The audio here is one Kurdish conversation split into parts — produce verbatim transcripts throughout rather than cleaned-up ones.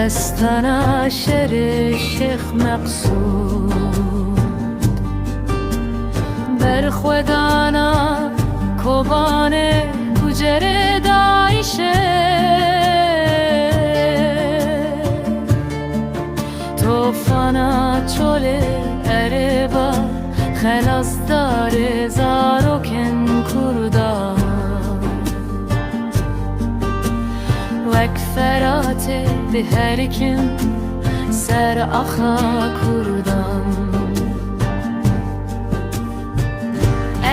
Destana şerê Şêx Meqsûd, berxwedana Kobanê Kucerê Dayişê, tofana çolê ereba, xelasdarê zarokên Kurdan. Wek Feratê diherkim ser axa Kurdan.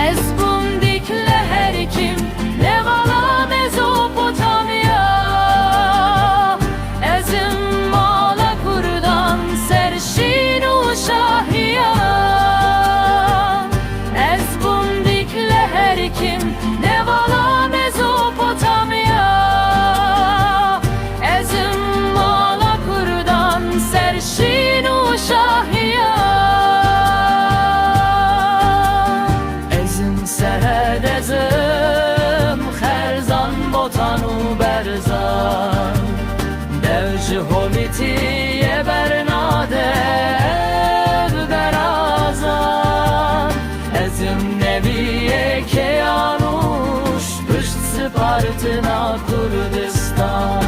Ez bûm Dîkle herkim, nevala Mezopotamya. Ez im mala Kurdan, ser şîn û şahiyan. Ez bûm Dîkle herkim, nevala Mezopotamya. Ez im mala Kurdan, ser şîn û şahiyan. Ez im Serhed, ez im Xerzan, Botan û Berzan. Dev ji hovîtiyê bernade ev berazan. Ez im neviyê keyan û pişt sipartina Kurdistan.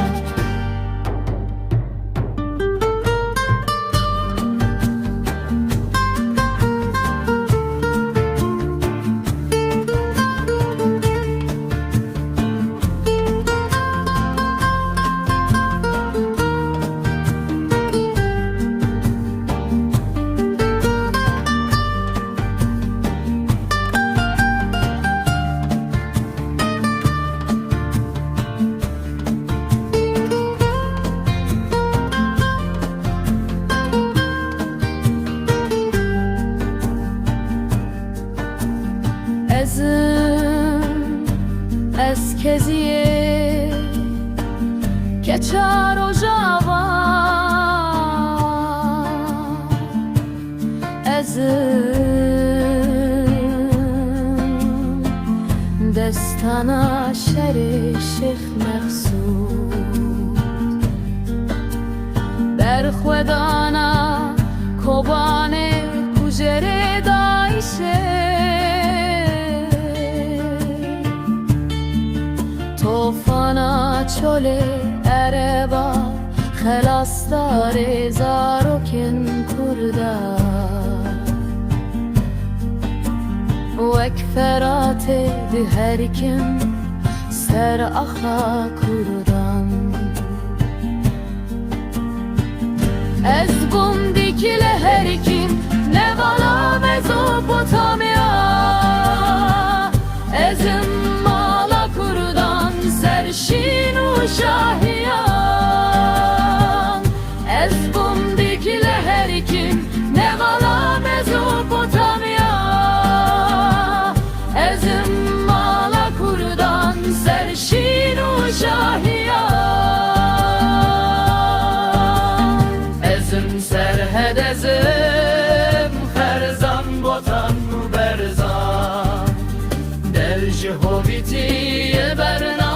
Ez im, ez keziyê keça Rojava. Ez im destana şerê Şêx Meqsûd, berxwedana Kobanê Kucerê Dayişê, tofana çolê ereba, xelasdarê zarokên Kurda. Wek Feratê diherkim ser axa Kurdan. Ez bûm Dîkle herkim, nevala Mezopotamya. Ez im mala Kurdan, ser şîn û şahiyan. Ez bûm Dîkle herkim, nevala Mezopotamya. Ez im mala Kurdan, ser şîn û şahiyan. Ez im Serhed, ez im Xerzan, Botan û Berzan. Dev ji hovîtiyê berna